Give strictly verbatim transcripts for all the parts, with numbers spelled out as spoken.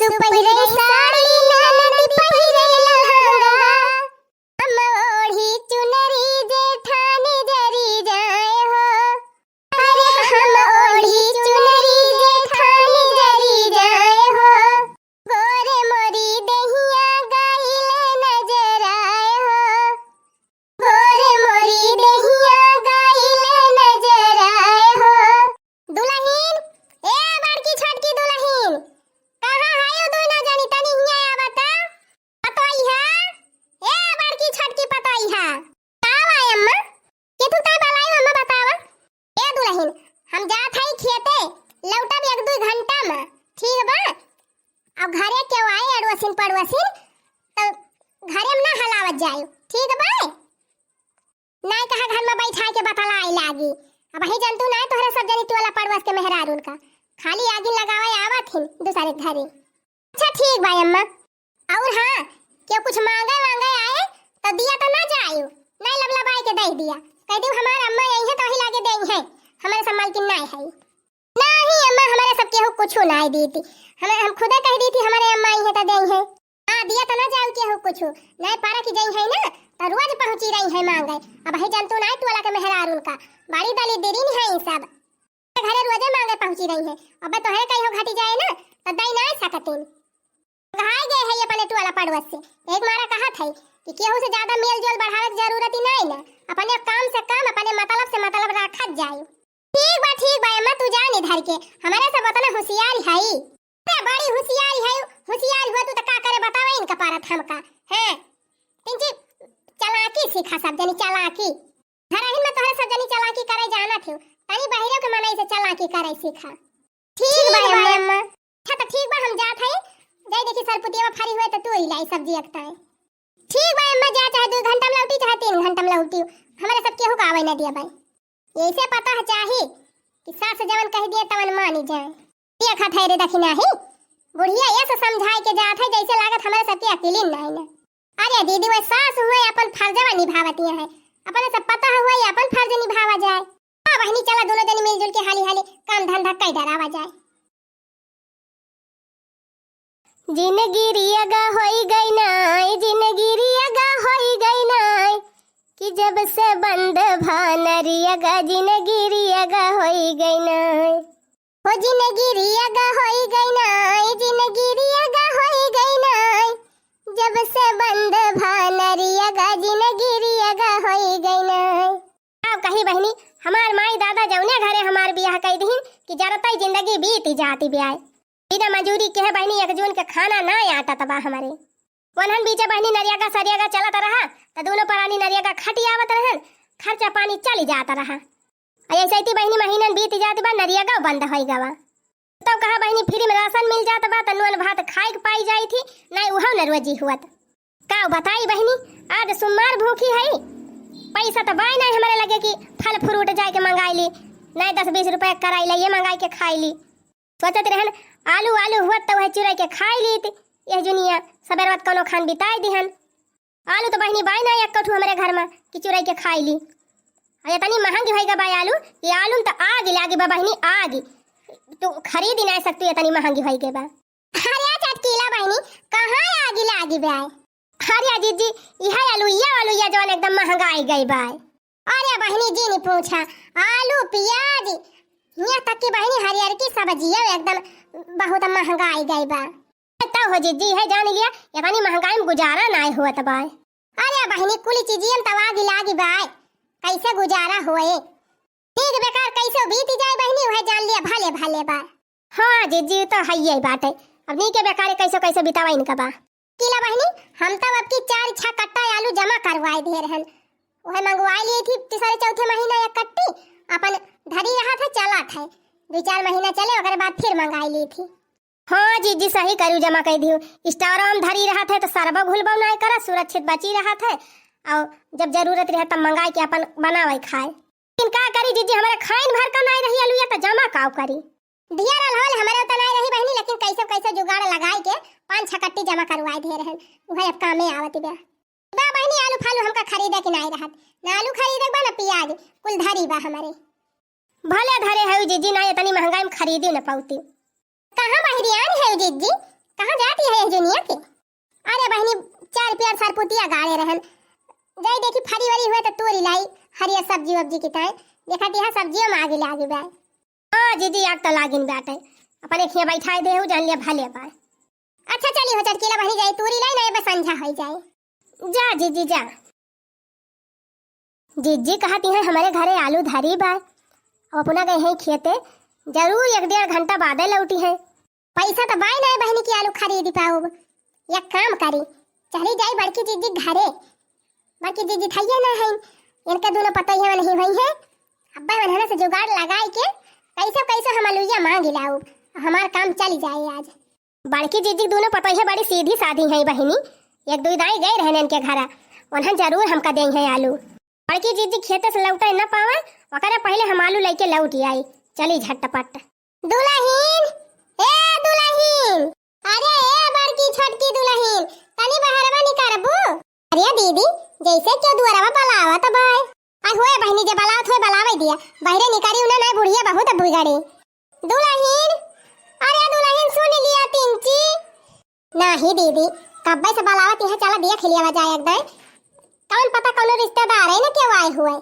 तू पहिरे साड़ी ननद पहिरे लहंगा, हम ओढ़ी चुनरी जेठानी जरी जाए हो। अरे हम ओढ़ी चुनरी जेठानी जरी जाए हो। गोरे मोरी दहिया गाइले नजर आए हो। गोरे मोरी दहिया गाइले नजर आए हो। दुलहिन, ए बड़की छोटकी दुलहिन, कहाँ हायो दुनो जनी, तनी हियाँ आवा त। पतोहिया, ए बड़की छोटकी पतोहिया। का बा अम्मा? केथू तय बलाई अम्मा बतावा। ए दुलहिन, हम जात हई खेते, लौटब एक दुई घंटा में, ठीक बा? अब घरे केहू आए अड़ोसिन पड़ोसिन, त घरे में ना हलावत जाए, ठीक बा? नाय कहा घर में बैठा के बतलाए लागी। अबही जनतू नाय तोहरे सब जनी टोला पड़ोस के मेहरारून का। खाली आगिन लगावे आवत हिन दूसरे घरे। अच्छा ठीक बा अम्मा। और हाँ, केहू कुछ मांगे वांगे आए तो दिया तो ना जायू, नाय लबलबाए के दे दिया। कह दियो हमार अम्मा यही है तो वही लागे दे है, हमारे सब मालकिन नाय है। नाही अम्मा, हमारे सब केहू कुछ नाय दी थी। हमें, हम खुदे कह दी थी हमारे अम्मा आई है तो दे है। हाँ, दिया तो ना जाऊ केहू कुछ। नाय पारा की जाई है ना, तो रोज पहुँची रही है मांगे। अबही जनतू नाय टोला के मेहरारून का, बड़ी दली दिरिन है ई सब। घरे रोजे मांगे पहुँची रही है। अबे तोहरे कहियो घटी जाए ना, तो दई नाय सकतीन। घाय गए है अपने टोला पड़ोस से। एक मारा कहत है कि केहू से ज्यादा मेल जोल बढ़ावे के जरूरत ही नाय ना। अपने काम से काम, अपने मतलब से मतलब रखत जाए। ठीक बा, ठीक बा अम्मा, तू जान इधर के, हमारे सब उतना होशियार हई। अरे बड़ी होशियार हई, होशियार हुआ तू तो का करे बतावे इनका पारत हमका, हैं? तिनची चालाकी सीखा सब जनी, चालाकी। घरहिन में तोहरे सब जनी चालाकी करे जाना थे, तनी बहिरो के मनई से चालाकी करे सीखा। ठीक बा अम्मा। अच्छा तो ठीक बा, हम जात हई, जाई देखी सरपुतिया में फरी हुए तो तू ही लाई सब्जी अकताए। ठीक बा अम्मा, जा चाहे दो घंटा में लौटी चाहे तीन घंटा में लौटी, हमारे सब केहू का आवे ना दिया भाई। ऐसे पता है चाही कि सास जवन कह दिए तवन मानी जाए। देखत है रे दखिनाही, बुढ़िया ऐसे समझाए के जात है जैसे लागत हमारे सबके अकेली नहीं ना। अरे दीदी, वह सास हुए अपन फर्जवा निभावती है, अपने सब पता हुए अपन फर्ज निभावा जाए। हाँ बहिनी, चला दोनों जनी मिलजुल के हाली हाली काम धंधा कई डरावा जाए। जिनगी रियगा होई गई नाय, जिनगी रियगा होई गई नाय, कि जब से बंद भा नरियगा, जिनगी रियगा होई गई नाय। हो जिनगी रियगा होई गई नाय, जिनगी रियगा होई गई नाय, जब से बंद भा नरियगा, जिनगी रियगा होई गई नाय। अब कही बहिनी, हमार माई दादा जौने घरे हमार बियाह कई दिहिन कि जरतई जिंदगी बीत जाती ब्याय। बिना मजूरी के है बहिनी, एक जून के खाना ना आटत बा हमरे। वनहन बीचे बहिनी नरियगा सरियगा चलत रहा, त दोनों परानी नरियगा खटियावत रहन, खर्चा पानी चली जात रहा। आ ऐसे ही बहिनी महीनन बीत जात बा, नरियगा बंद होई गवा। तब कहा बहिनी, फ्री में राशन मिल जात बा, त नून भात खाए के पाई जाई थी, नहीं उहव न रोजी हुअत। का बताई बहिनी, आज सोमवार भूखी है, पैसा त बाय नहीं हमारे लगे कि फल फ्रूट जाए के मंगाई ली, नहीं दस बीस रुपया कराई ली, ये मंगाई के खाई ली। सोचत रहन आलू आलू हुआ तो वह चुराई के खाई लीत। यह जुनिया सबेर वत कोनो खान बिताई दिहन। आलू तो बहिनी बाय ना एक कठू हमरे घर में कि चुराई के खाई ली। अरे इतनी महंगी होई गा बाय आलू कि आलू में तो आग लागी बा बहिनी, आग। तू खरीद ही नहीं सकती, इतनी महंगी होई गे बा। अरे चटकीला बहिनी, कहाँ आग लागी बा? अरे जिज्जी, यह आलू, यह आलू, यह जवन एकदम महंगाई गई बा। अरे बहिनी जी नहीं पूछा, आलू प्याज, यहाँ तक कि बहिनी हरियर की सब्जियाँ एकदम बहुत महंगाई गई बा। तो हो जिज्जी, है जान लिया, इतनी महंगाई में गुजारा नाय होत बा। अरे बहिनी, कुल चीजियन तवा गिला गी बाय, कैसे गुजारा होए? ठीक बेकार कैसे बीत जाए बहिनी, वह जान लिया भले भले बा। हाँ जिज्जी, तो है ये बात है। अब नी के बेकार कैसे कैसे बितावा इनका बा। कीला बहिनी, हम तब अब की चार छह कट्टा आलू जमा करवाए दे रहन, वह मंगवाए लिए थी तीसरे चौथे महीना एक कट्टी, अपन धरी रहा था, चला था, दो चार महीना चले, ओकरे बाद फिर मंगाई ली थी। हाँ जिज्जी, सही करू, जमा कर दियो। स्टोर में धरी रहत है तो सरबो घुलबो नाय करत, सुरक्षित बची रहत है। और जब जरूरत रहे तब मंगाई के अपन बनावे खाए। लेकिन का करी जिज्जी, हमारे खाइन भर का नाय रही आलू, या तो जमा काव करी। धिया रहल हमारे उतना नाय रही बहिनी, लेकिन कैसे कैसे जुगाड़ लगाई के पाँच छह कट्टी जमा करवाए दे रहन, वह अब कामे आवत बा। बा बहिनी, आलू फालू हमका खरीदे के नाय रहत, ना आलू खरीदे बा ना प्याज, कुल धरी बा हमारे। भले धरे है जिज्जी, ना इतनी महंगाई में खरीदी न पाउती। कहाँ बहरियान है जिज्जी, कहाँ जाती है यह जुनिया के? अरे बहिनी, चार पेड़ सरपुतिया गाड़े रहन, जाई देखी फरी वरी हुए तो तोरी लाई, हरियर सब्जी वब्जी की ताई। देखा तिहा सब्जियों में आगे लागे बाय। हाँ जीजी, आग तो लागिन बाटे, अपने खिया बैठाए देहु, जान लिया भले बाय। अच्छा चली हो चटकीला बहिनी, जाई तोरी लाई ना, बस संझा हो जाए। जा जीजी जा। जीजी कहती हैं, "हमरे घरे आलू धरी बा, अब अपना गए हैं खेते, जरूर एक डेढ़ घंटा बादे लौटी हैं।" पैसा तो बाय नाय बहिनी कि आलू खरीदी पाउब। एक काम करी, चली जाई बड़की जीजी घरे। बड़की जीजी थैये ना हैं, इनके दोनों पतोहिया नहीं हुई हैं। अब्बे उन्होंने से जुगाड़ लगाई के कैसे कैसे हम अलुइया मांग लाउब, हमार काम चली जाए आज। बड़की जीजी के दोनों पतोहिया बड़ी सीधी साधी हैं बहिनी। एक दुई दाई गए रहने इनके घरा, उन्हन जरूर हमका देई हैं आलू। बड़की जीजी खेते से लौटे न पावे, ओकरे पहले हम आलू लेके लौट आई। चली झटपट। दुलहिन, ए दुलहिन, अरे ए बड़की छोटकी दुलहिन, तनी बहरवा निकरबू? अरे दीदी, जैसे क्यों दुआरवा बलावत बाय। आई होए बहिनी, जे बलावत होए बलावे दिया, बहरे निकारी उन्हें नहीं, बुढ़िया बहुत बिगड़ी। दुलहिन, अरे दुलहिन सुन लिया तिनची। नाही दीदी, कब्बे से बलावत यहाँ, चला देख लिया जाए एक दाई। कौन पता कौनो रिश्तेदार है ना क्यों आए हुए।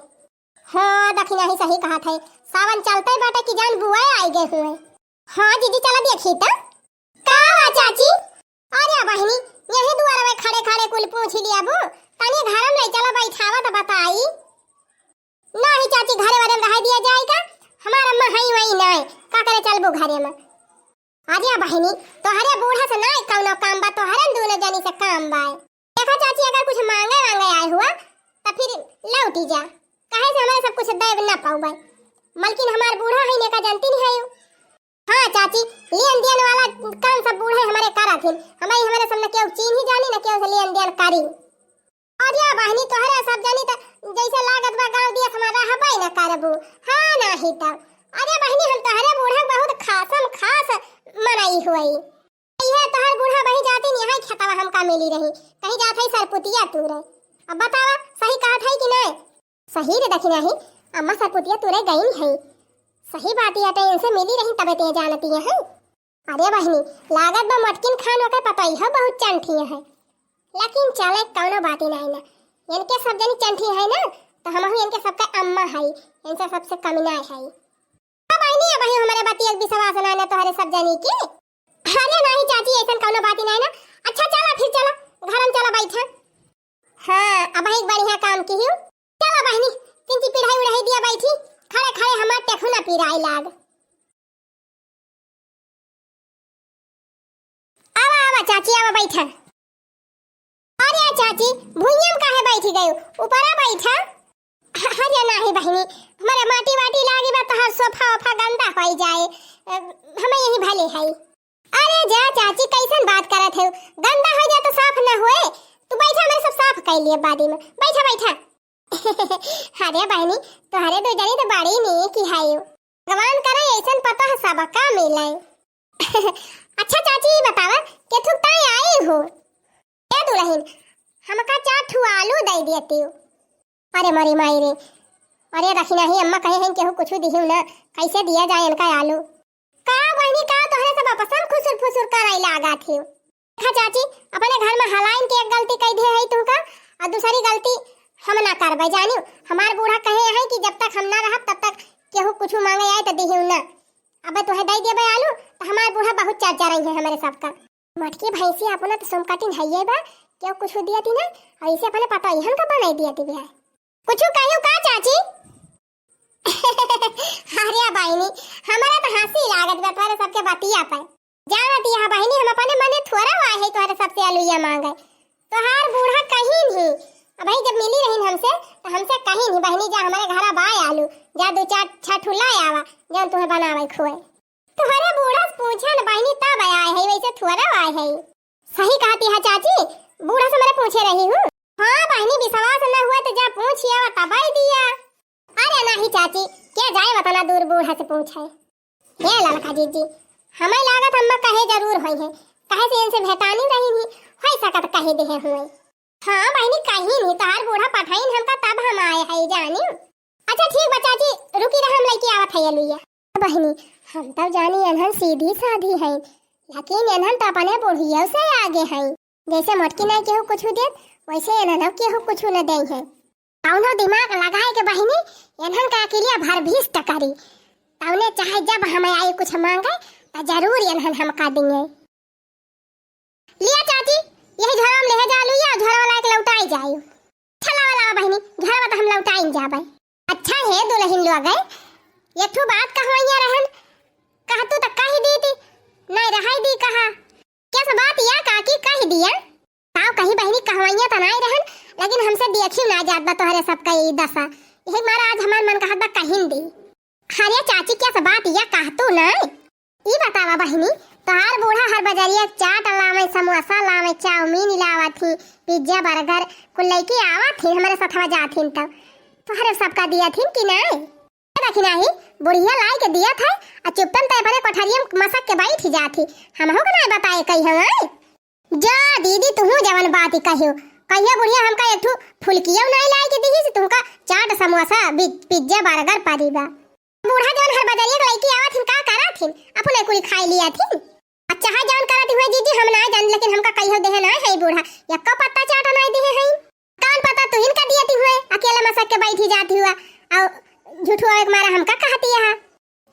हाँ, दखिनाही सही कहत है, सावन चलते बाटे कि जान बुआए आई गए हुए। हाँ जीजी, चला देखी त। का हुआ चाची? अरे बहिनी, यही दुआर में खड़े खड़े कुल पूछ लिया बू, तनी घर में ले चला बैठावा त बताई। नाही चाची, घरे वरे में रह दिया जाए का? हमार अम्मा हई वही नाय, का करे चलबो घरे में? अरे बहिनी, तोहरे बूढ़ा से नाय कौनो काम बा, तोहरे न दोनों जनी से काम बा। देखा चाची, अगर कुछ मांगे वांगे आए हुआ, त फिर लौटी जा, काहे से हमारे सब कुछ देब ना पाउबे। मलकिन हमार बूढ़ा है, नेका जानती नहीं है। हाँ चाची, लेन देन वाला काम सब बूढ़े हमारे करत हिन, हमारे, हमारे सब न केहू चीन्ही जानी, न केहू से लेन देन करी। अरे बहिनी, तोहरे सब जानी त जैसे लागत बा गाँव दिया हमार रहबे न करबू। हाँ, नाही त। अरे बहिनी, हम तोहरे बूढ़ा बहुत खासम खास मनई हुई। ये तोहर बूढ़ा बही जाती नहीं है, खेतवा हमका मिली रही, कहीं जात है सरपुतिया तू रहे। अब बतावा, सही कहत है कि नहीं? सही रे दखिनाही, अम्मा सरपुतिया तू रहे गई है। सही बात है, इनसे मिली रही तबे ते जानती है। अरे बहिनी, लागत बा मोटकिन खान ओके पतोहियो बहुत चंठी है, लेकिन चले कौनो बात ही नहीं ना। इनके सब जनी चंठी है ना, तो हमहू इनके सबके अम्मा है, इनसे सबसे कमी ना है। अब बहिनी, अब ही हमारे बात एक विश्वास ना ना तोहरे सब जनी के। अरे नहीं चाची, ऐसन कौनो बात ही नहीं ना। अच्छा चला फिर, चला घर में चला बैठा। हाँ, अब एक बढ़िया काम की हूँ। चला बहिनी, तिनची पिढ़ाई उढ़ाई दिया बैठी, खड़े खड़े हमार टेखुना पिराई लाग। आवा, आवा चाची, आवा बैठा। अरे चाची, भुइयां में काहे बैठी गयो? ऊपरा बैठा। अरे नाही बहिनी, हमारे माटी वाटी लागी बा, तोहार सोफा ओफा गंदा होई जाए। अ, हमें यही भले है। अरे जा चाची, कैसन बात करत है? गंदा हो जाए तो साफ ना होए। तू बैठा, हमारे सब साफ कर लिए बादी में। बैठा, बैठा। अरे बहिनी, तोहरे दो जनी तो बड़ी नीक है। भगवान करे ऐसन पतोह सबका मिले। अच्छा चाची, ई बतावा, केथुक ताई आई हो? ए दुलहिन, हमका चार ठू आलू दे देती। अरे मरी माई रे, अरे रखी नहीं, अम्मा कहे हैं केहू कुछ दिहियो ना, कैसे दिया जाए इनका आलू? का बहिनी, का तोहरे सब आपस में खुसुर फुसुर करे लागा थी? देखा चाची, अपने घर में हलाइन के एक गलती कह दे है तुमका, और दूसरी गलती हम ना करबे, जानियो। हमार बूढ़ा कहे हैं कि जब तक हम ना रहब तब तक केहू कुछ मांगे आए तो दिहियो ना। अब तुहे दे देबे आलू, तो हमार बूढ़ा बहुत चर्चा रही है हमारे सबका। मटकी भैंसी अपना तो सोमकटिन हइये बा, केहू कुछ दिया थी ना, और इसे अपने पतोहियन का बनाई दिया थी बिहार। कुछ कहियो का चाची? अरे बहिनी, हमारा तो हंसी लागत बा तोहरे सबके बतिया पे। जानत यह बहिनी, हम अपने मने थोड़ा आए है तोहरे सबसे अलुइया मांगे। तोहार बूढ़ा कहीं नहीं, अब भाई जब मिली रही हमसे, तो हमसे कहीं नहीं, "बहिनी जा हमारे घरा बाय आलू, जा दो चार छठ ला आवा, जौन तुम्हें बनावे खोए।" तोहरे बूढ़ा से पूछा न बहिनी, तब आए है, वैसे थोड़ा आए है। सही कहती है चाची, बूढ़ा से मैंने पूछे रही हूँ। हाँ बहिनी, विश्वास न हुआ तो जा पूछ आवा, तब आई दिया। अरे नहीं चाची, क्या जाए वतना दूर बूढ़ा से पूछे। हे ललका जीजी, हमें लागत अम्मा कहे जरूर होई है, कहे से इनसे भेटानी रही नहीं, होई सकत कहे देहे हुए। हाँ बहिनी, कहीं नहीं, तोहार बूढ़ा पठाइन हमका तब हम आए है जानी। अच्छा ठीक बा चाची, रुकी रह, हम लेके आवत है लुइया। बहिनी, हम तब जानी अनहन सीधी साधी है, लेकिन एनहन त अपने बुढ़ियो से आगे हैं। जैसे मोटकी नाई केहू कुछ देत, वैसे एनहन केहू कुछ न देइहैं। कौनो दिमाग लगाए के बहिनी, एनहन का अकेलिया भर भीस टकरी। तौने चाहे जब हम आई कुछ मांगे, त जरूर एनहन हमका दिए। लिया चाची, यही झोरा में लेहे जा लुइया, झोरा लाइके लौटाई जायु। अच्छा लावा, लावा बहिनी, झोरा में त हम लौटाइन जाबे। अच्छा हे दुलहिन लोग, एक ठो बात कहवइया रहन, कहतू त कहि दीती, नाई रहइ दी कहा। कइसे बात या काकी कहि दिया? काव कही बहिनी, कहवइया त नाई रहन, लेकिन हमसे देखिउ नाई जात बा तोहरे सबका ई दसा। यही मारा आज हमार मन कहत बा कहिन दी। अरे चाची, कइसे बात या कहतू नाई? ई बतावा बहिनी, तोहार बूढ़ा हर बजरिया चाट लावे, समोसा लावे, चाउमीन लावत ही, पिज्जा, बर्गर, कुल लइके आवत ही, हमरे सथवा जात ही तब। तोहरे सबका दियत ही कि नाई? देखी नाही, बुढ़िया लाइके दियत है, आ चुप्पन त अपने कोठरिया में मसक के बैठ जात ही, हमहू के नाई बताए कही हमारे। जा दीदी, तुहू जवन बात ही कहियो, कहियो बुढ़िया हमका एक ठो फुलकियो नाई लाइके दिहिस, तुमका चाट, समोसा, बि-, पिज्जा, बर्गर परी बा। बूढ़ा जवन हर बजरिया के लइके आवत हिन, का करत हिन? अपने कुल खाई लियत हिन। अच्छा है जवन करत हुए जीजी, हम नाई जान, लेकिन हमका कहियो देहे नाई है बूढ़ा, यक्को पत्ता चाट नाई देहे हैं। कौन पता तुहिन का दियत हुए, अकेले मसक के बैठी जाती हुआ, और झूठू एक मारा हमका कहती है।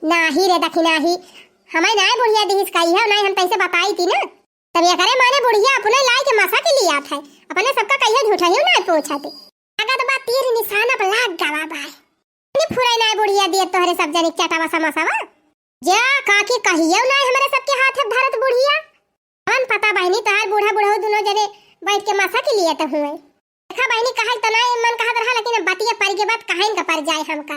नाही रे दखी नाही, हमें नाई बुढ़िया दिहिस कहियो, नाई हम तैसे बताई थी ना। तब एकरे माने बुढ़िया अपने लाइके मसक लियत है, अपने सबका कहियो झूठा ही नाई पूछती। अगर तो बात तीर निशाना पर लाग गवा बाय। अपने फुराई नाई बुढ़िया दिए तोहरे सब जने चटावा समोसावा। जा काकी कहियो नाई हमरे सबके हाथ धरत बुढ़िया। कौन पता बहिनी तोहार बूढ़ा बुढ़ऊ दुनो जने बैठ के मसक लियत हुए। देखा बहिनी, कहल त नाई मन कहत रहा, लेकिन अब बतिया परि गे बात कहन का परि जाए हमका।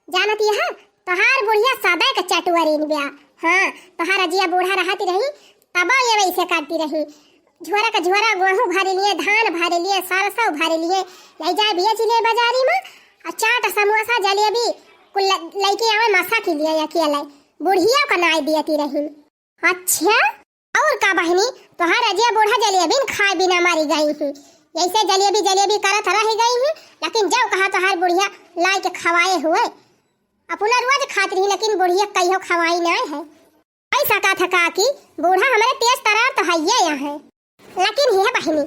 जानत यह, तोहार बुढ़िया सदा के चटुअरीन ब्या। हाँ, तोहार अजिया बूढ़ा रहत रही, तबो ये वैसे करती रही। झोरा का झोरा गोहूँ भरि लिए, धान भरि लिए, सरसों भरि लिए, लइ जाए बेच लिए बाजारी में, आ चाट, समोसा, जलेबी कुल ल-, लइके आवे मसक लिए अकेले। बुढ़िया का नाई दियती रही। अच्छा, और का बहिनी, तोहार अजिया बूढ़ा जलेबिन खाए बिना मरि गई ही। यैसे जलेबी जलेबी करत रहि गई ही, लेकिन जब कहा तोहार बुढ़िया लाइके खवाए हुए, अपना रोज खात रही, लेकिन बुढ़िया कहियो खवाई नाई है। ऐसा कहा था काकी, बूढ़ा हमरे तेज तरार तो हइये यहाँ है, लेकिन हे बहिनी,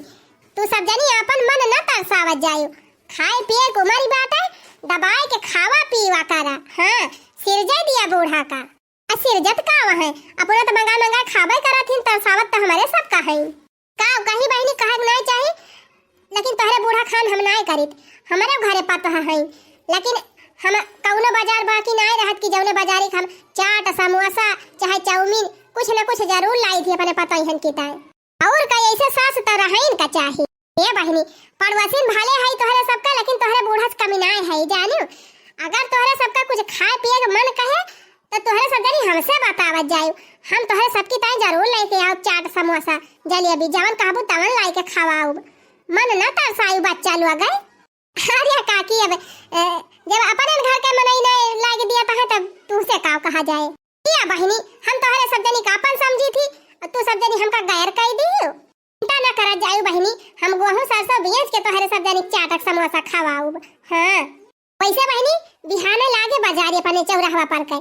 तू सब जनी आपन मन न तरसावत जायो, खाए पिए के उमर बाटे, दबाए के खावा पीवा करा। हाँ, सिरजै दिया बूढ़ा का। आ सिरजत का वहाँ? अपना त मंगाए मंगाए खाबे करत हिन, तरसावत त हमरे सब का हईन। का कही बहिनी, कहे के नाई चाही, लेकिन तोहरे बूढ़ा खान हम नाई करित। हमरे घरे पतोह हईन, लेकिन हम कौनो बाजार बाकी नाई रहत कि जौने बाजारी के हम चाट, समोसा, चाहे चाउमीन, कुछ न कुछ जरूर लाई थी अपने पतोहन की ताई। और का, ऐसे सास त रहइन का चाही। ए बहिनी, पड़ोसिन भले हई तोहरे सबका, लेकिन तोहरे बूढ़ा से कमी नाय हई, जानियो। अगर तोहरे सबका कुछ खाए पिए के मन कहे, त तोहरे सब जनी हमसे बतावत जायो। हम तोहरे सबकी ताई जरूर लेके आओ चाट, समोसा, जलेबी, जवन कहबू तवन लाइके खवाउब। मन न तरसायु बच्चा लोग। अरे काकी, अब, ए, जब अपने घर के मनई न लाग दिया त है, तब तुहसे का कहा जाए? या बहिनी, हम तोहरे सब जनी का अपन समझी थी, और तू सब जनी हमका गैर कह दियो। चिंता न करा जायु बहिनी, हम गोहूं सरसों बेच के तोहरे सब जनी चाटक समोसा खवाउब। हाँ, वैसे बहिनी, बिहाने लागे बाजारे अपने चौराहवा पर के,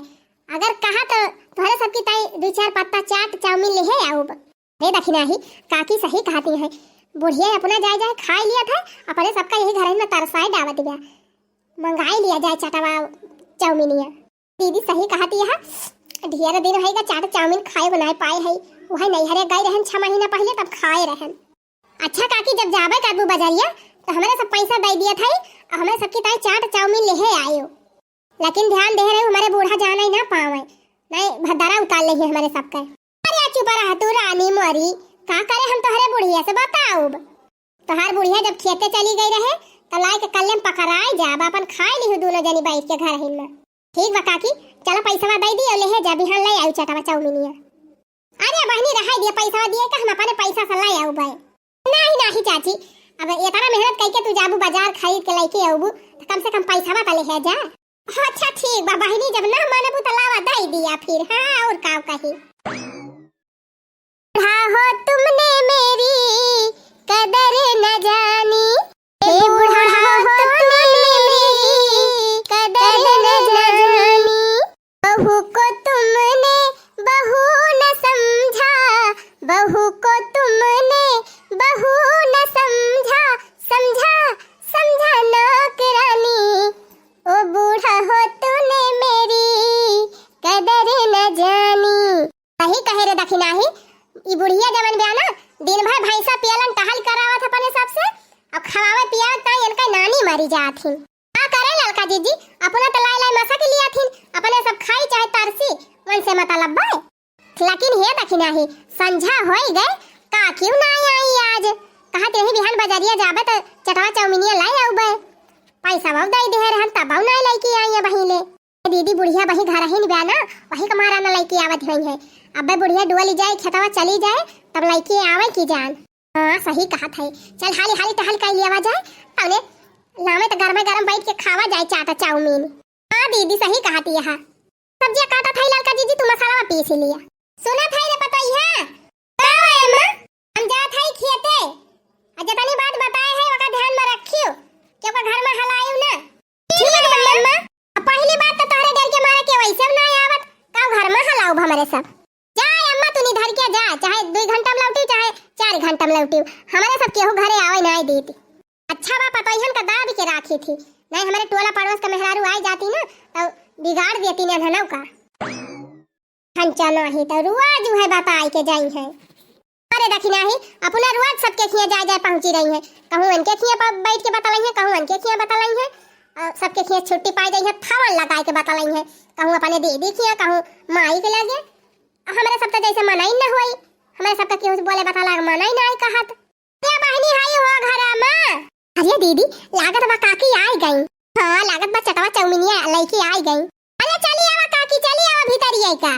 अगर कहा तो तोहरे सबकी ताई दू चार पत्ता चाट चाउमीन लेहे आउब। हे दखिनाही, काकी सही कहती है, बुढ़िया अपना जाए जाए खाए लिया था, अपने सबका यही घर में तरसाए डावत गया, मंगाई लिया जाए चटवा चाउमीनिया। दीदी सही कहती है, ढेर दिन होइगा चाट चाउमीन खाए बनाए पाए है, वही नैहरे गई रहन छह महीना पहले, तब खाए रहन। अच्छा काकी, जब जाबे करबू बजरिया, तो हमरे सब पैसा दे दिया था, और हमरे सबकी ताई चाट चाउमीन लेहे आयो। लेकिन ध्यान दे रहे, हमारे बूढ़ा जाना ही ना पावे, नहीं भद्दरा उतार ले हमरे सबके। अरे चुप रह तू रानी मोरी, का करे हम तोहरे बुढ़िया से बताउब? तोहार बुढ़िया जब खेते चली गई रहे, तो लाइके कल्ले में पकड़ाई जाब, अपन खाए लिहू दोनों जनी बैठ के घर ही में। ठीक बा काकी, चला पैसवा दे दी और लेहे जा, बिहान ले आऊ चटवा चाउमीनिया। अरे बहिनी, रहाई दिया, पैसा दिए का हम अपने पैसा से ले आऊ बे। नहीं, नहीं चाची, अब इतना मेहनत करके तू जाबू बाजार खरीद के लेके आऊबू, तो कम से कम पैसा तो लेहे जा। अच्छा ठीक बा बहिनी, जब ना मानबू तो लावा दे दिया फिर। हाँ, और का कही। बूढ़ा हो तुमने मेरी कदर न जानी, हे बूढ़ा हो तुमने मेरी कदर न जानी, बहू को तुमने बहू न समझा। बहू को तुमने बहू न समझा, समझा, समझा नौकरानी। ओ बूढ़ा हो तूने मेरी कदर न जानी। सही कहे रे दखिनाही, ई बुढ़िया जवन बिया ना, दिन भर भैंसा पियलन टहल करावत अपने सबसे, अउ खवावे पियावे ताई इनका नानी मरी जात ही। का करे ललका जीजी, अपना त लाई लाई मसा के लिया थीन, अपने सब खाई चाहे तरसी, उनसे मतलब बा। लेकिन हे दखिनाही, संझा होई गए, का क्यों ना आई आज? कहा तेही बिहान बजरिया जाबे त चटवा चाउमीनिया लाई आउबे। पैसा बहु दे दे रहन, तब बहु ना लइके आई है बहिले। दीदी बुढ़िया वही घर ही न बा ना, वही के मारा न लइके आवत हुई है। अबे बुढ़िया डुअली जाए, खेतवा चली जाए, तब लइके आवे की जान। हाँ, सही कहत है। चल हाली हाली टहल कर लियावा जाए, तौने लामे त गरमे गरम बैठ के खावा जाए चाट चाउमीन। हाँ दीदी, सही कहत है। सब्जिया काटत है ललका जीजी, तू मसाला पीस लिया। सुनत है रे पतोहिया? का है अम्मा? हम जात है खेते। आ जतनी बात बताए है ओका ध्यान में रखियो, कि ओका घर में हलायु ना। ठीक है अम्मा। अब पहली बात तो तोहरे डर के मारे के वैसे ना आवत, का घर में हलाउब हमरे सब। जा अम्मा, तू निधर के जा, चाहे दुई घंटा में लौटी, चाहे चार घंटा में लौटी, हमरे सब केहू घरे आवे ना देती। अच्छा बा पतोहियन का दाब के राखी थी, नहीं हमरे टोला पड़ोस का मेहरारू आई जाती ना, तो बिगाड़ देती ने धनऊ का। खंचा नाही तो रुआ जो है बताई के जाई है। अरे दखिनाही, अपना रुआ सबके खिया जाए जाए पहुँची रही है, कहूँ इनके खिया पर बैठ के बतलाई है, कहूँ इनके खिया बतलाई है, और सबके खिया छुट्टी पाई जाई है, थावन लगाए के बतलाई है, कहूँ अपने दीदी खिया, कहूँ माई के लगे। हमरे सब तो जैसे मना ही न होई, हमरे सब तो केहू से बोले बतला मना ही ना आई कहत। क्या बहनी हाई हो घरा में? अरे दीदी, लागत बा काकी आई गई। हाँ, लागत बा चटवा चौमिनिया लइके आई गई। अरे चली आवा काकी, चली आवा भीतर ये का।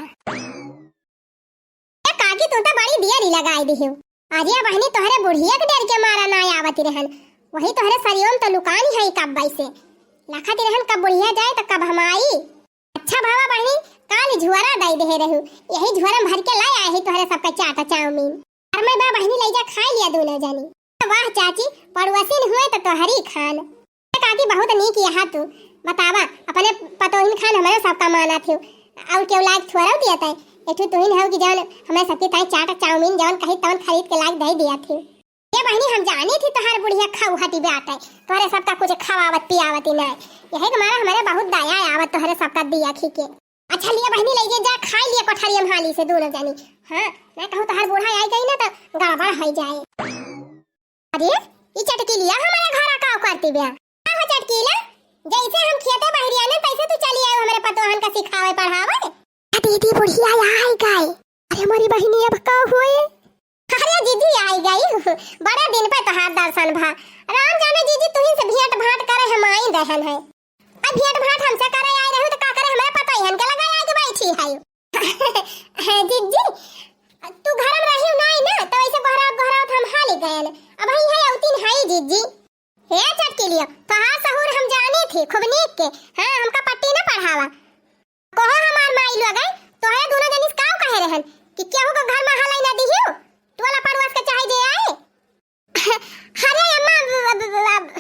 ए काकी, तू तो बड़ी देरी लगाई दी हो। अरे बहनी, तोहरे बुढ़िया के डर के मारा ना आवत रहन, वही तोहरे सरियों में तो लुकानी है कब से। लखत रहन कब बुढ़िया जाए तो कब हम आई। अच्छा भवा बहिनी, काल झुआरा दई देहे रहू, यही झुआरा में भर के लाई आए ही तोहरे सबका चाट चाउमीन। घर में बा बहिनी, लई जा खाई लिया दोनों जनी। वाह चाची, पड़ोसिन हुए तो तोहरी खान। ए काकी बहुत नीक यहाँ तू, बतावा अपने पतोहिन खान हमारे सबका माना थे, और केहू लायक थोड़ा दिया तय। एक ठो तुहिन हो कि जौन हमारे सबके ताई चाट चाउमीन जौन कही तौन खरीद के लायक दे दिया थे। ए बहिनी, हम जानी थी तोहार बुढ़िया खाऊ हटी बाटे, तोहरे सबका कुछ खवावत पियावत ही नाय। यही के मारा हमरे बहुत दया आवत तोहरे सबका दिया खी के। अच्छा लिया बहिनी, लइके जा खाई लिया कोठरिया में हाली से दोनों जनी। हाँ, मैं कहूँ तोहार बूढ़ा आई गई ना तो गड़बड़ हो जाए। अरे, ई चटकीलिया हमारे घर का करती ब्या? का हो चटकीला, जैसे हम खेते बहरिया ने तैसे तू चली आयो हमरे पतोहन का सिखावे पढ़ावे। आ दीदी बुढ़िया आई गई। अरे मोरी बहिनी, अब का होए? अरे जीजी आई गई, बड़ा दिन पे तोहार दर्शन भा। राम जाने जीजी तुहिन से भेंट भांट करे हम आई रहन है। अब भेंट भांट हमसे करे आई रहू तो का करे हमरे पतोहन के लगा आके बैठी है। जीजी, तू घर में रही नहीं ना, तो ऐसे गोहरा गोहरा हम हाली गए। अब ही है औतीन है जीजी। हे चटकीलिया, तोहार सहूर हम जानी थी खूब नीक के। हाँ, हमका पट्टी न पढ़ावा। कहो हमार माई लोग है, तोहरे दोनों जनिस काव कहे रहन कि केहू को घर में हलाई ना दिहियो, टोला पड़ोस के चाहे जे आए। अरे अम्मा, अब, अब, अब, अब,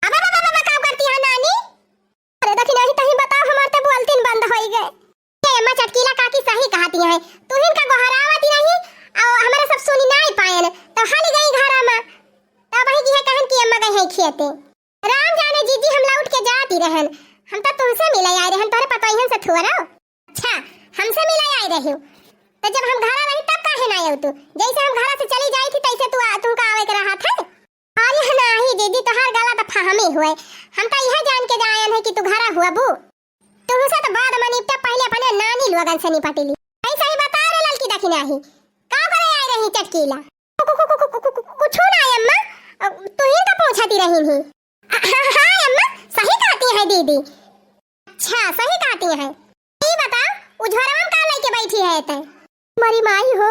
अब, अब, अब काव करती है नानी? अरे दखिनाही, तहीं बताओ, हमार तो बोलतीन बंद होई गए। ए अम्मा, चटकीला काकी सही कहती है, तुहिन का गोहरावती रही, और हमारे सब सुनी नाई पायन, तो हाली गई घर में। तब वही की है कहन कि अम्मा गई है खेते। राम जाने जीजी, हम लौट के जाती रहन, हम तो तुमसे मिले आए रहन, तोहरे पतोहियन से थोड़ा। अच्छा, हमसे मिले आए रही, तो जब हम घर रही तब काहे ना आयो तू? जैसे हम घर से चली जाई थी तैसे तू आ, तुमका आवे के रहा था। अरे नाही जीजी, तोहार गलत फहमी हुए, हम तो यह जान के जायन है कि तू घर हुआ बू। तुमसे तो बाद में निपटा, पहले अपने नानी लोगन से निपट ली। ऐसा ही बता रे ललकी दखिनाही, का करे आई रही चटकीला? कु-, कु-, कु-, कु-, कु-, कु-, कु-, कुछो ना अम्मा, अ, तू ही तो पूछती रही थी। हाँ, हाँ, हाँ अम्मा, सही कहती है दीदी। अच्छा, सही कहती है। ई बताओ, उ झोरवा में का लेके बैठी है ते? मरी माई हो,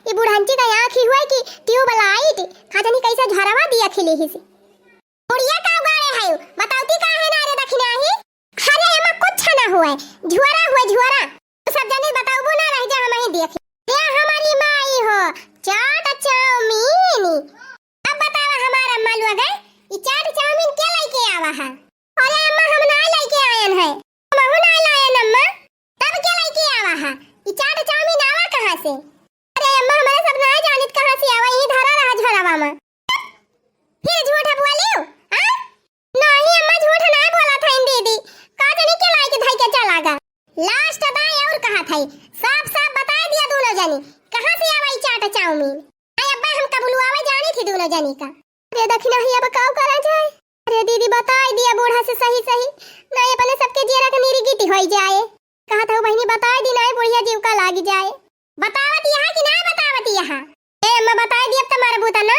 ई बुढ़ंची का आँखी हुए कि ट्यूबलाइट, का जानी कैसे झोरवा दिया खिली ही सी। बुढ़िया का उगाड़े है, बताओती का है ना रे दखिनाही? अरे अम्मा कुछ ना हुए, झुआरा हुए झुआरा। तू सब जने बताओ ना रह जा हम ही देख। ये हमारी माई हो, चाट चाउमीन। अब बतावा हमारा अम्मा लोग है, ई चाट चाउमीन के लेके आवा है? अरे अम्मा हम ना लेके आयन है। महू ना लायन अम्मा। तब के लेके आवा है? ई चाट चाउमीन आवा कहाँ से? अरे अम्मा, हमारे सब ना जाने फिर झूठ बोलियो, हाँ? नहीं अम्मा, झूठ नाहीं बोलत हइन दीदी, का जानी के लाइके धइके चला गा। Last दाई और कहत हई, साफ साफ बताइ दिया दुनो जनी, कहाँ से आवइ चाट चाउमीन। आई अब्बा हम कबुलुआवइ जानी थी दुनो जनी का। अरे दखिनही अब काउ करा जाए? अरे दीदी बताइ दिया बूढ़ा से सही सही, नाहीं अपने सबके जियरा के निरिगिटी होइ जाए। कहत हउ बहिनी बताइ दी, नाहीं बुढ़िया जीव का लागि जाए। बतावत यहाँ कि नाहीं बतावत यहाँ? ए अम्मा बताइ दी अब त मरबू त ना।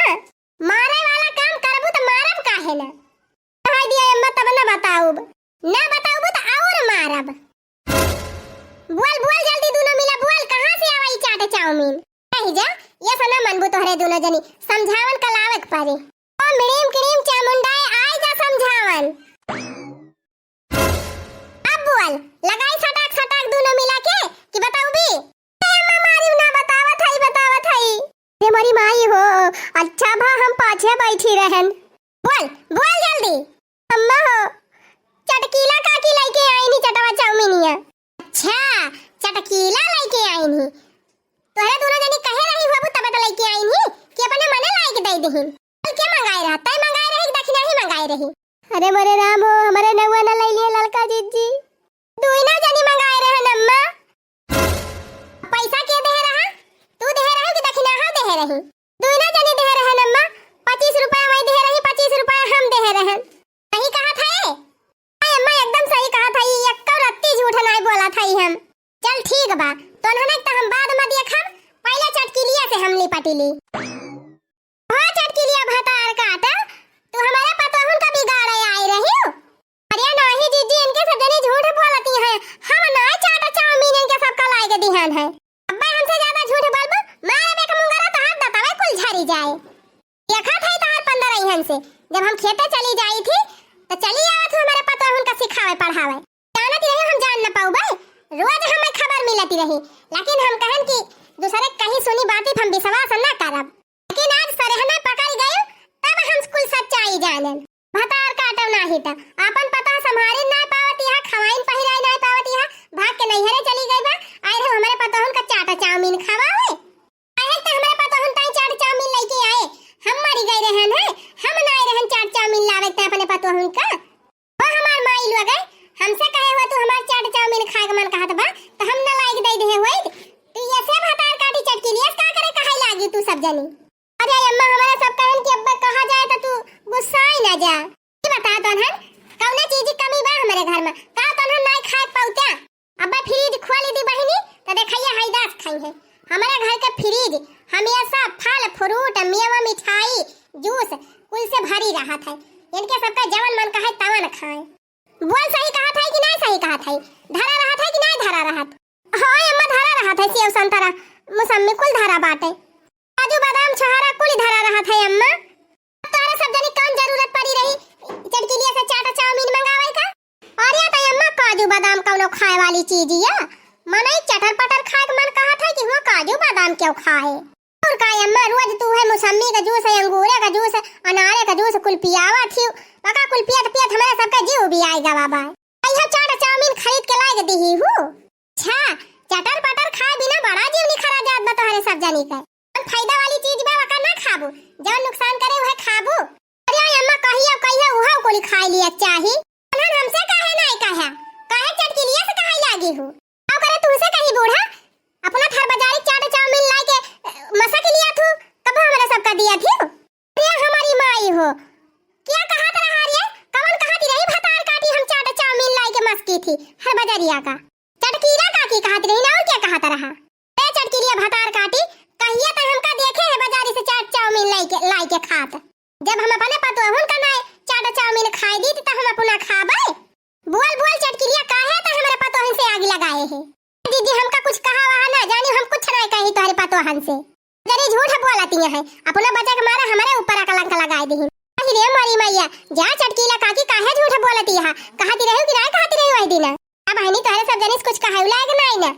मारे वाला काम करबू त मारब काहे ना? कह दिया अम्मा, तब न बताउब, न बताउबू त और मारब। बोल बोल जल्दी, दुनो मिला बोल, कहाँ से आवा ई चाट चाउमीन? कही जा, ये सना मनबू तोहरे दुनो जनी, समझावन कलावे के परी। ओम भीम क्रीम चामुंडाय, आइ जा समझावन। अब बोल, लगाई सटाक सटाक दुनो मिला के, कि बताउबी? ए अम्मा मारी ना, बतावत हई, बतावत हई। रे मोरी माई हो, अच्छा भा हम पाछे बैठी रहन। बोल, बोल जल्दी। अम्मा हो, चटकीला काकी लइके आइन ही चटवा चाउमीनिया। अच्छा, चटकीला लइके आइन ही। तोहरे दुनो जनी कहे रही होबू तबे त लइके आइन ही कि अपने मने लाइके दइ दिहिन। बोल के मंगाए रहा, तय मंगाए रही कि दखिनही मंगाए रही? अरे मोरे राम हो, हमरे नउआ न लइलिए ललका जिज्जी। दुइना जनी मंगाए रहन अम्मा। पैसा के देहे रहा? तू देहे रही कि दखिनहा देहे रही? दुइना जनी देहे रहन अम्मा। पच्चीस रुपया वही देहे रही, पच्चीस रुपया हम देहे रहन। सही कहत है? अरे अम्मा एकदम सही कहत है, ई एक्को रत्ती झूठ नाहीं बोलत है हम। चल ठीक बा, तोन्हन त हम बाद में देखब, पहिले चटकिलिया से हम निपटिली। हो चटकिलिया भतार काटा, तू हमरे पतोहुन का बिगाड़े आइ रहिउ? अरे नाहीं जिज्जी, इनके सब जनी झूठ बोलती हैं, हम नाहीं चाट चाउमीन इनके सबका लाइके दिहन है। अब्बे हमसे ज्यादा झूठ बोलबू, मारे बेक मुंगरा तोहार दतवे कुल झरी जाए। देखत है तोहार पंद्रह इहन से, जब हम खेते चली जाई थी, त चली आवत हूँ हमरे पतोहुन का सिखावे पढ़ावे। जानत रही हम जान न पाउबे, रोज हमें खबर मिलती रही, लेकिन हम कहन कि दूसरे कहीं सुनी बात हम विश्वास न करब। लेकिन आज सरहना पकड़ गए, तब हम कुल सच्चाई जानन। भतार काटो नाही त आपन पता संभारे नाहीं पावत यहाँ, खवाइन पहिराए नाहीं पावत यहाँ, भाग के नैहरे चली गई बा। आए रहो हमरे पतोहन का चाट चाउमीन खवावे। काहे त हमरे पतोहन ताई चाट चाउमीन लइके आए, हम मरी गई रहन है, हम नाहीं रहन चाट चाउमीन लावे त अपने पतोहन का। ओ हमार माई लोग है, हमसे कहे हुआ तू हमार चाट चाउमीन खाए के मन कहत बा, त हम न लाइके दे देहे होइत। तू ये से भतार काटी चटकिलिया से का करे कहाई लागी तू सब जनी। अरे अम्मा, हमारा सब कहन कि अब्बा कहा जाए त तू गुस्साई ना जा। ये बता तोहन, कौने चीज की कमी बा हमारे घर में? का तोहन नाहीं खाए पाउत्या? अब्बा फ्रिज खोल दी बहिनी, त देखइया हई दास खाई है। हमारे घर के फ्रिज हमेशा फल, फ्रूट, मेवा, मिठाई, जूस कुल से भरी रहत है। इनके सबका जवन मन कहे तवन खाए। बोल, सही कहत है कि नाहीं सही कहत है? धरा रहत है कि नाहीं धरा रहत? हाँ अम्मा, धरा रहत है, सेव, संतरा, मौसम्मी कुल धरा बाटे। काजू, बादाम, छोहारा कुल धरा रहत है अम्मा। तोहरा सब जनी कौन जरूरत पड़ी रही चटकिलिया से चाट चाउमीन मंगावे का? अरे त अम्मा, काजू बादाम कौनो खाए वाली चीज या? मनई चटर पटर खाए के मन कहत है कि हुआ काजू बादाम क्यों खाए? और का अम्मा, रोज तू है मौसम्मी का जूस है, अंगूरे का जूस है, अनारे का जूस कुल पियावा थी। बका कुल पियत पियत हमारे सबका जीव भी आएगा बाबा। अइहा चाट चाउमीन खरीद के लाए के दीही हूँ। अच्छा, चटर पटर खाए बिना बड़ा जीव निखरा जात बा तोहरे सब जनी के। जौन फायदा वाली चीज बा ओका ना खाबू, जौन नुकसान करे उहे खाबू। अरे अम्मा, कहिया कहिया उहा कुली खाए लिया चाही। उन्हन हमसे काहे नाहीं कहा, काहे चटकिलिया से कहाई लागी हूँ? का करे तुमसे कही बूढ़ा, अपना थार बाजारी चाट चाउमीन लाए के, अ, मसा के लिया थू, कब हमरा सबका दिया थी? अरे हमारी माई हो, क्या कहत रहा रे? कवन कहत रही भतार काटी हम चाट चाउमीन लाए के मस्ती थी हर बजरिया का? चटकीला काकी कहत रही ना, और क्या कहत रहा? ए चटकीलिया भतार काटी, कहिया त हमका देखे है बाजारी से चाट चाउमीन लाए के, लाए के खात? जब हम अपने पतोहन का नाय चाट चाउमीन खाए दी त हम अपना खाबे? बोल बोल चटकीलिया, काहे त हमरे पतोहन से आग लगाए है? दीदी हमका कुछ कहा वहा ना जानी, हम कुछ नाय कही तोहरे पतोहन से। जरी झूठ बोलती है, अपना बच्चा के मारे हमरे ऊपर कलंक लगाए दिहिन। अहि रे मोरी मैया, जा चटकीला काकी काहे झूठ बोलती है? कहती रही कि नाय कहती रही वही दिन? अब बहिनी तोहरे सब जनी से कुछ कहे लायक नाय ना।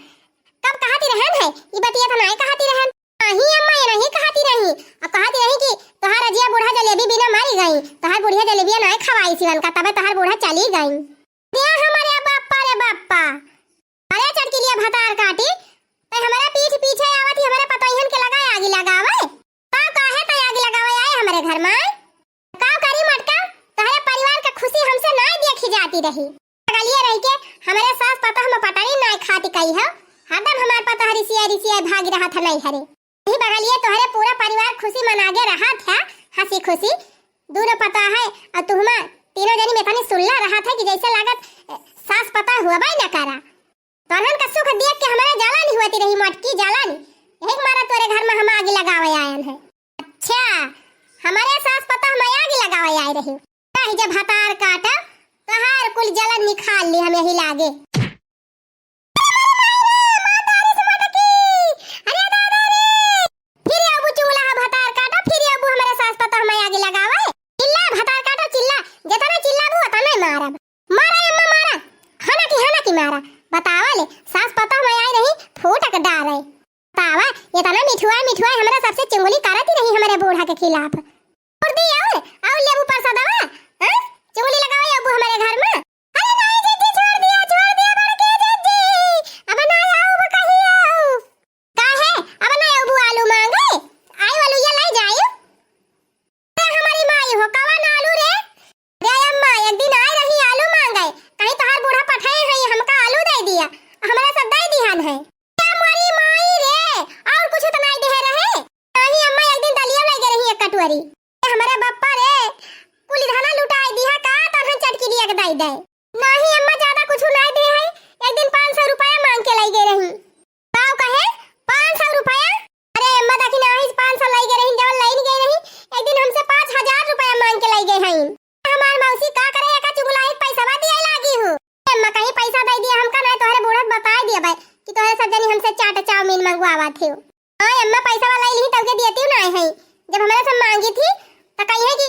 कब कहती रहन है? ई बतिया तो नाय कहती रहन। नाही अम्मा, ये नहीं कहती रही। अब कहती रही कि तोहार अजिया बूढ़ा जलेबी बिना मरी गई, तोहार बुढ़िया जलेबिया नाय खवाई सिवन का, तबे तोहार बूढ़ा चली गई। दे हमारे बाप्पा रे बाप्पा। अरे चटकीलिया भतार काटी, ते हमारे पीठ पीछे आवत ही, हमारे पतोहियन के लगाए आगी लगावे। का काहे ते आगी लगावे आए? ती रही। बगलिए रही के हमरे सास पतोह में पटरी नाय खाती कही हो, हरदम हमार पतोह रिसिया रिसिया भागी रहत है नैहरे। यही बगलिए तोहरे पूरा परिवार खुशी मनागे रहत है, हँसी खुशी। दूनो पतोह है और तुहमा तीनों जनी में इतनी सुल्ला रहत है कि जैसे लागत, ए, सास पतोह हुआ बाई न करा। तोहन का सुख देख के हमारे जलन ही होती रही मोटकी, जलन। यही के मारा तोरे घर में हम आगी लगावे आयन है। अच्छा, हमारे सास पतोह में आगी लगावे आए रही। नहीं जब भतार काटा, तोहार कुल जलन निकाल ली हम यही लागे। अरे दादा रे, फिर अबू चुगला है भतार काटा, फिर अबू हमारे सास पतोह में आगी लगावे। चिल्ला भतार काटा, चिल्ला, जितना चिल्लाबू उतना ही मारब। मारा अम्मा मारा, हना की हना की मारा। बतावा ले, सास पतोह में आई रही, फूट के डारे। बतावा, इतना मिठुआ मिठुआ हमरा सबसे चुगली करती रही हमरे बूढ़ा के खिलाफ। और दी और, और लेबू परसादवा, हाँ? चुगली लगावे अबू हमरे घर में। अरे नहीं जीजी, छोड़ दिया, छोड़ दिया बड़के जीजी। अब ना आऊ कहियो। काहे? अब ना अबू आलू मांगे? आई वालू ये लाई जाई। अरे हमारी माई हो, कवन आलू रे? अरे अम्मा, एक दिन आए रही आलू मांगे, कहीं तोहार बूढ़ा पठाए हैं, हमका आलू दे दिया, हमरा सब दे दिहन है। क्या मोरी माई रे, और कुछ तो नहीं दे रहे? नहीं अम्मा, एक दिन दलिया लगे रही एक कटोरी। ए हमरे बप्पा रे, कुल धना लुटाए दिया का, तनहन चटकी लिया के दे दे। नहीं अम्मा, ज्यादा कुछ नहीं दे है, एक दिन पाँच सौ रुपया मांग के लाई गई रही। का कहे? पाँच सौ रुपया? अरे अम्मा, देखी ना, आज पाँच सौ लाई गए रही, जवन लाइन गए रही, एक दिन हमसे पाँच हजार रुपया मांग के लाई गए हैं। हमार मौसी का करे, एका चुगलाई पैसा दिए लागी हूँ। अम्मा, कहीं पैसा दे दिया हमका, नहीं तोहरे बूढ़ा के बताए दिया भाई कि तोहरे सब जनी हमसे चाट चाउमीन मंगवावा थे। हाँ अम्मा, पैसा वाला ली तब के दियती नहीं है, जब हमारे से मांगी थी तो कही है कि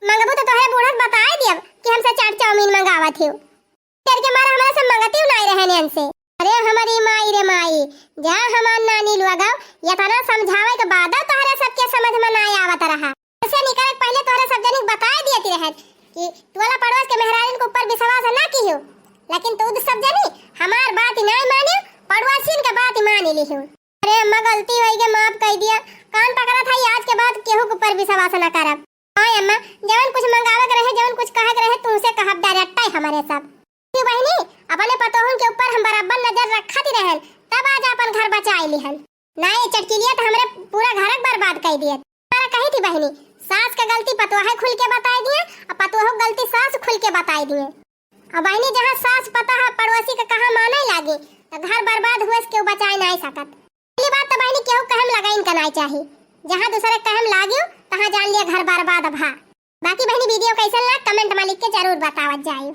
मंगबू तो तोहरे बूढ़ा के बताए दिया कि हमसे चाट चाउमीन मंगावा थे। डर के मारे हमरा से मंगती नाई रहे नेन से। अरे हमारी माई रे माई, जा हमार नानी लुआ गाँव, इतना समझावे के बाद तोहरे सबके समझ में नाई आवत रहा। ऐसे निकले के पहले तोहरे सब जनी के बताए दियती रहे कि तू वाला पड़ोस के मेहरारिन के ऊपर विश्वास ना किहो, लेकिन तू सब जनी हमार बात ही नाई माने, पड़ोसिन के बात ही मान लिहो। अरे अम्मा, गलती होई गई, माफ कर दिया। कान पकड़ा था, आज के बाद केहू के ऊपर विश्वास ना करब। हाँ अम्मा, जवन कुछ मंगावे के रहे, जवन कुछ कहे के रहे, तुमसे कहब direct है हमारे सब। क्यों बहिनी, अपने पतोहन के ऊपर हम बराबर नजर रखत ही रहन, तब आज अपन घर बचाए लिहन। ना ये चटकिलिया तो हमरे पूरा घर बर्बाद कर दिया। हमारा कही थी बहिनी, सास का गलती पतोह खुल के बताए दिए, और पतोह गलती सास खुल के बताए दिए। अब बहिनी, जहाँ सास पतोह पड़ोसी के कहा माने लागे, तो घर बर्बाद हुए से केहू बचाए नाई सकत। पहली बात तो बहिनी, केहू कहम लगाइन का नाई चाही। जहाँ दूसरे कहम लागियो, तहाँ जान लिया घर बर्बाद भा। बाकी बहिनी, video कैसन लाग, comment में लिख के जरूर बतावत जाइयो।